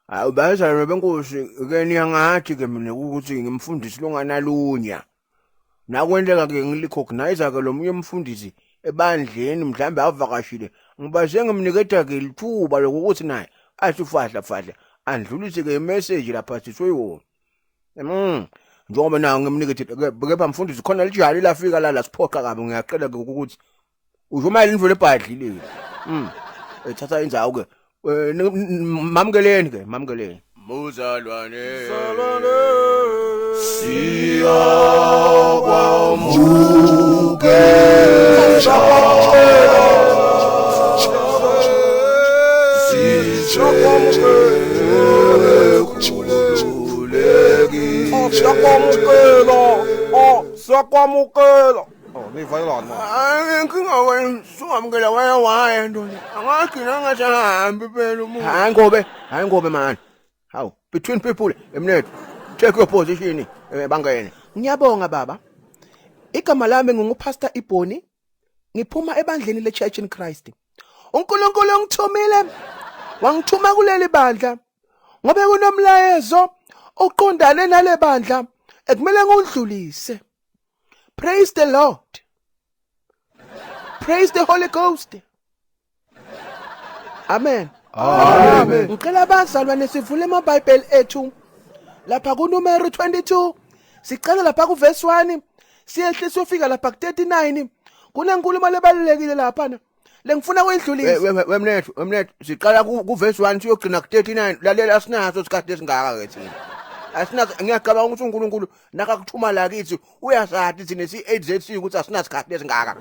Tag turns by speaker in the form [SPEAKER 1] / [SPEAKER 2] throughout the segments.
[SPEAKER 1] Hayi bazalwane benkosi ke niyangathi ke mina ukuthi ngimfundisi longanalunya. Nakwenteka ke ngirecognize ke lo munye umfundisi ebandleni mhlambe avakashile ngibaze ngimniketa ke lithuba lokuthi naye athi fahla fahla andlulise ke imessage lapha siswe yona. Njengoba nawo ngimnikethe kepha mfundisi khona lijali lafika la lasiphoqa kabi ngiyaqela ke ukuthi Ushumayela indlu lebhadlile. Ethatha indzawo ke. Eh, Mamkeleni ke, mamkeleni. Muzalwane.
[SPEAKER 2] Siyakwamukela. Oh, siyakwamukela. Oh, niva yilona manje.
[SPEAKER 1] Hayi inkinga wena sungamukela waya waya ntoni. Angagcina ngathi ahambi phela umuntu. Hayi ngobe, hayi ngobe man. Hawu, between people emnethu. Take your position bangene.
[SPEAKER 3] Ngiyabonga baba. Igama lami nginguPastor Iboni. Ngiphuma ebandleni leChurch in Christ. uNkulunkulu ungithumile wangithuma kuleli bandla ngoba kunomlayezo oqondane nale bandla ekumele ngiwudlulise. Praise the Lord. Praise the Holy Ghost. Amen.
[SPEAKER 2] Amen.
[SPEAKER 3] Ngicela abazalwane sivule amaBhayibheli ethu lapha kunumero 22 sicela lapha kuverse 1 siyehle siyofika lapha ku39 kunenkulumo lebalulekile lapha na lengifuna kuyidlulisa
[SPEAKER 1] Wemnethu, wemnethu siqala ku verse 1 siyogcina ku 39. Lalela asinaso isikhathi esingaka ke thina. Asinaso ngiyacabanga ukuthi uNkulunkulu nakakuthuma la kithi uyasathi thina si 8ZC ukuthi asinasikhathi esingaka.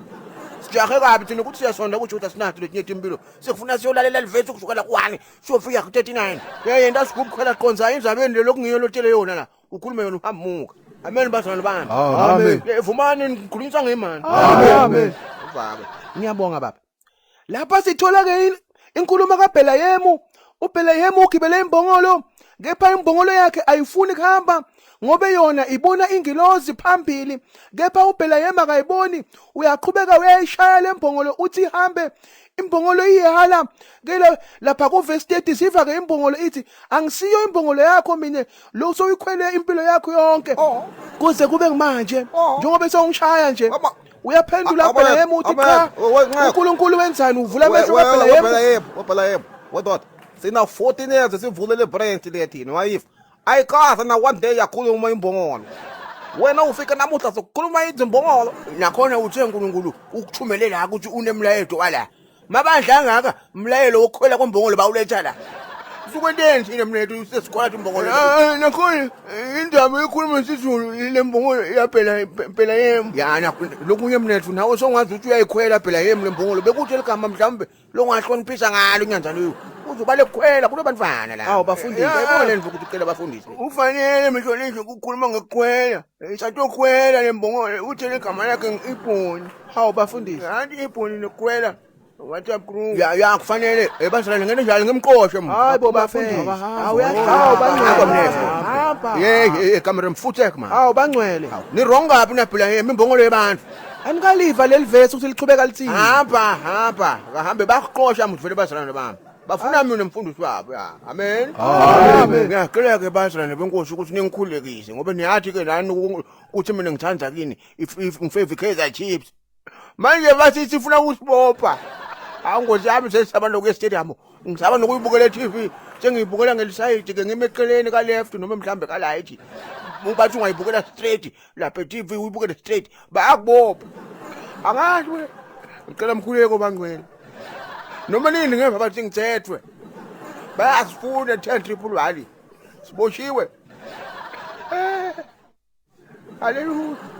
[SPEAKER 1] Sijahe kabi thina ukuthi siyasonda ukuthi asinathi letinye timpilo. Sikufuna siyolalela livesi kusukela ku1 siyofika ku 39. Yeyenta sigubhu khona qonza indzabeni lelo kungiyo lotshele yona la. Ukhulume yona uhamuka. Amen bazalwane bami.
[SPEAKER 2] Amen.
[SPEAKER 1] Vumani ngikhulunyiswa ngemani.
[SPEAKER 2] Amen.
[SPEAKER 1] Uvake.
[SPEAKER 3] Ngiyabonga baba. Lapha sithola ke inkulumo kaBhelayemu. uBhelayemu ugibele imbongolo kepha imbongolo yakhe ayifuni kuhamba ngobe yona ibona ingilozi phambili kepha uBhelayemu akayiboni uyaqhubeka uyayishaya lembongolo uthi ihambe imbongolo iyehala ke lapha ku verse 30 siva ke imbongolo ithi angisiyo imbongolo yakho mina lo soyikhwele impilo yakho yonke
[SPEAKER 2] oh.
[SPEAKER 3] kuze kube ngimanje
[SPEAKER 2] oh.
[SPEAKER 3] njengoba sewungishaya nje uyaphendula Bhelehemu uthi cha uNkulunkulu wenzani uvula amehlo
[SPEAKER 2] kaBhelehemu weBhelehemu wedoda sina 14 years sivulele branch lethini wayifa ayikaze na one day yakhuluma imbongolo wena ufika namuhla sokukhuluma izimbongolo
[SPEAKER 1] nakhona uthe uNkulunkulu ukuthumele la ukuthi unemlayeto wala mabandla angaka mlayelo wokukhwela kwembongolo bawuletha la sukwenteni thina mnethu sesikhola imbongolo nakhona indaba ekhuluma isiZulu le mbongolo yaphela phela yem ya lokunye mnethu nawe songazi ukuthi uyayikhwela phela yem le mbongolo bekuthi eligama mhlawumbe longahloniphisa ngalo inyanza leyo uzoba lekukhwela kulobantwana la
[SPEAKER 3] Awu, bafundisi.
[SPEAKER 1] yayibona le nto ukuthi ucela abafundisi ufanele mhlonishwa ukukhuluma ngekukhwela isatokhwela le mbongolo uthi legama lakhe ibhoni
[SPEAKER 3] Hawu bafundisi.
[SPEAKER 1] kanti ibhoni nokukhwela WhatsApp group. Ya ya kufanele ebazalwane ngene njalo ngimqoshe mna.
[SPEAKER 3] Hayi bo bafundisi. Hawu uyahlaba bangcwele. Hamba.
[SPEAKER 1] Hey hey kamera mfuthek man.
[SPEAKER 3] Hawu bangcwele.
[SPEAKER 1] Ni wrong kabi naphila imimbongolo yebantu.
[SPEAKER 3] Anikaliva leli verse ukuthi liqhubeka lithini.
[SPEAKER 1] Hamba hamba kahambe bakuqosha mntu vele bazalwane bami. Bafuna mina mfundisi wabo ya. Amen.
[SPEAKER 2] Amen.
[SPEAKER 1] Ngiyacela ke bazalwane benkosi ukuthi ningikhulekise ngoba niyathi ke lani ukuthi mina ngithanda kini if if ngifavor Kaizer Chiefs. Manje bathi sifuna ukusibopha. Awungozi yami sesisaba nokuya estadium. Ngisaba nokuyibukela e-TV. Sengiyibukela ngelisayidi ke ngime eceleni ka left noma mhlambe ka right. Ubathi ungayibukela straight lapha e-TV uyibukele straight bayakubopha. Angazi we. Ngicela mkhuleko bangcwele. Noma nini ngeva bathi ngithethwe. Bayasifuna 10 triple 1. Siboshiwe. Eh. Hallelujah.